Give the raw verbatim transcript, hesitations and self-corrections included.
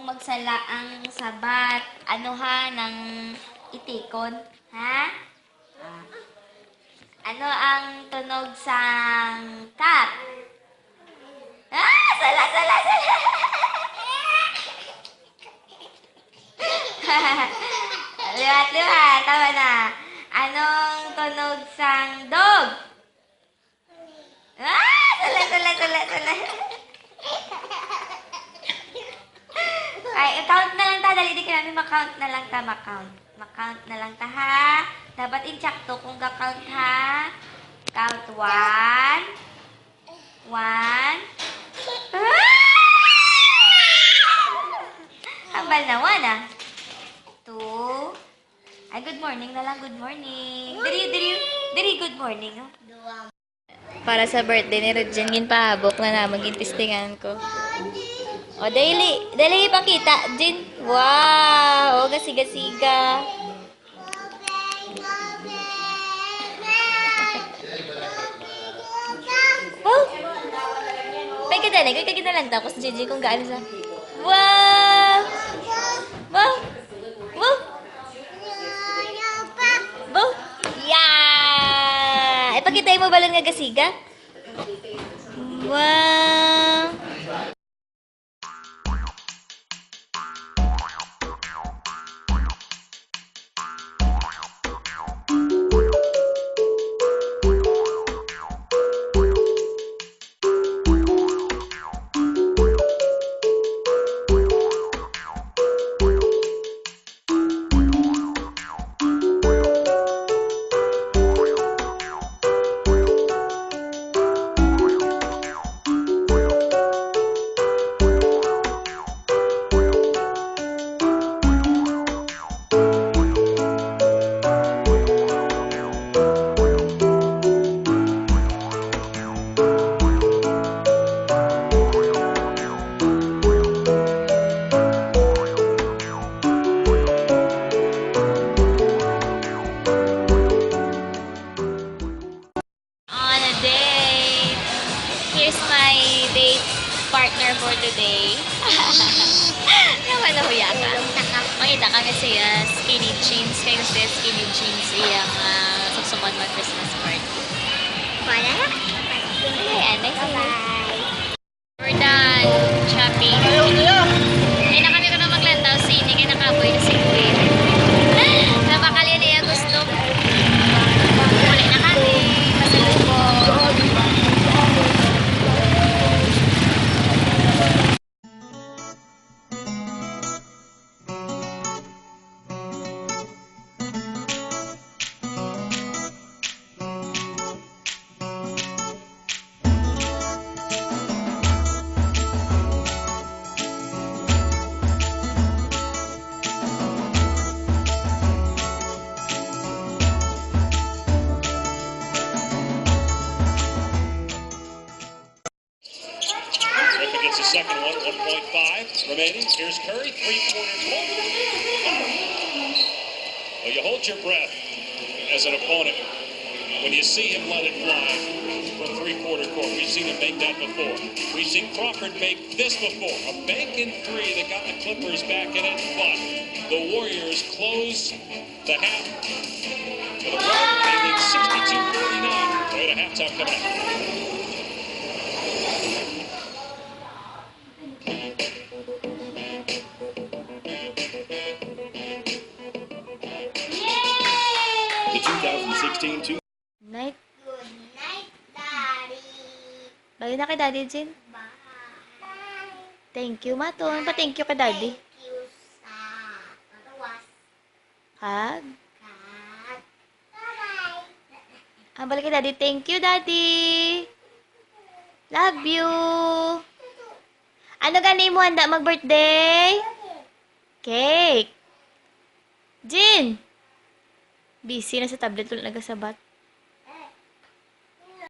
Magsala ang sabat. Ano ha nang itikon? Ha? Ah. Ano ang tunog sang cat? Ah! Sala, sala, sala! Liwat, liwat. Tama na. Anong tunog sang dog? Ah! Sala, sala, sala, sala. Ay, count na lang ta. Dali, di kami ma-count na lang ta. Ma-count. Ma-count na lang ta, ha? Dapat insakto kung ga-count, ha? Count one. One. Ah! Hambal na, one, ah. Two. Ay, good morning na lang, good morning. Diri, diri, diri, good morning, oh. Para sa birthday ni Regine, ginpahabok na namon, gintestingan ko. O, dali, dali, ipakita, Jin. Wow! O, gasiga-siga. Wow! May ka dali, kay kaginalantaw ko si Jin kung gaano sa, wow! Wow! Wow! Wow! Yeah! Ipakita mo balon nga gasiga. Wow! On a date. Here's my date partner for today. Naman nahuya ka. Nakita ka. Makita kami siya skinny jeans. Kaya gusto niya skinny jeans iya nga suksukon mag Christmas party. Wala na. Ayan, nice to meet you. Bye-bye. We're done shopping. Ay na kami karon maglantaw sini kay nakapoy na si Kuya. Napakali na iya gusto. Muli na kami. Pasalubong. Up against the second one, one point five remaining. Here's Curry, three-pointer. Well, you hold your breath as an opponent when you see him let it fly from three-quarter court. We've seen him make that before. We've seen Crawford make this before. A bank in three that got the Clippers back in it, but the Warriors close the half with a run, ending sixty-two forty-nine. Way to halftime coming up. The two thousand sixteen two. Night. Good night, Daddy. Bye na kay Daddy, Jin. Bye. Thank you, Maton. Pa-thank you kay Daddy. Thank you sa pagawas. Kag? Kag. Bye-bye. Ang balik kay Daddy. Thank you, Daddy. Love you. Ano gani mo handa mag-birthday? Cake. Jin! Busy na sa tablet, wala nagasabat.